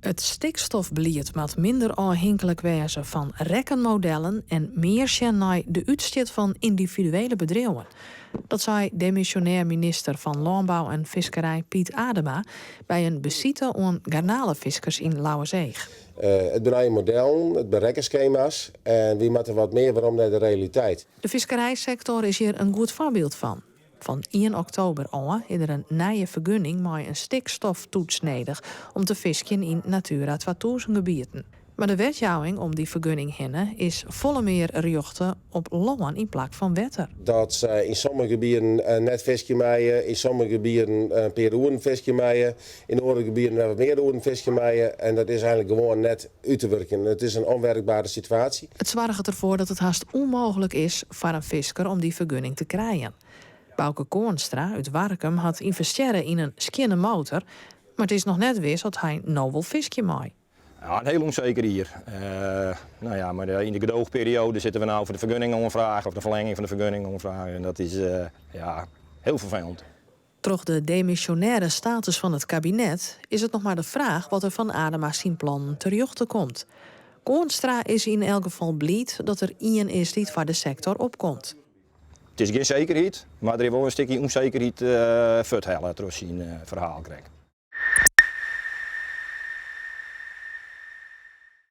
It stikstofbelied moat minder ôfhinklik wêze fan rekkenmodellen en mear sjen nei de útstjit fan yndividuele bedriuwen. Dat sei demisjonêr minister fan Lânbou en Fiskerij Piet Adema by in besite oan garnalefiskers yn Lauwerseach. It binne nije modellen, it binne rekkenskema's en wy moatte wat mear werom nei de realiteit. De fiskerijsektor is hjir in goed foarbyld fan. Fan ien oktober ôf is der in nije fergunning mei in stikstoftoets nedich om te fiskjen yn Natura 2000 gebieten. Mar de wetjouwing om dy fergunning hinne is folle mear rjochte op lân yn plak fan wetter. Dat se yn sommige gebieten net fiskje meie, yn sommige gebieten in pear oeren fiskje meie, yn oare gebieten wer wat mear oeren fiskje meie. En dat is eigenlik gewoan net út te wurkjen. It is in onwerkbare situatie. It soarget derfoar dat it hast ûnmooglik is foar in fisker om dy fergunning te krijen. Bauke Koornstra út Warkum hat ynvestearre yn in skjinne motor, mar it is noch net wis oft hy no wol fiskje mei. Ja, in hiel ûnseker jier. No ja, mar yn de gedoochperioade sitte we no foar de fergunningoanfraach of de ferlenging fan de fergunningoanfraach en dat is ja, hiel ferfelend. Troch de demisjonêre status fan it kabinet is it noch mar de fraach wat der fan Adema syn plannen terjochte komt. Koornstra is yn elk gefal bliid dat der ien is dy't foar de sektor opkomt. It is gjin sekerheid, mar der is wol in stikje ûnsekerheid fuorthelle troch syn ferhaal krekt.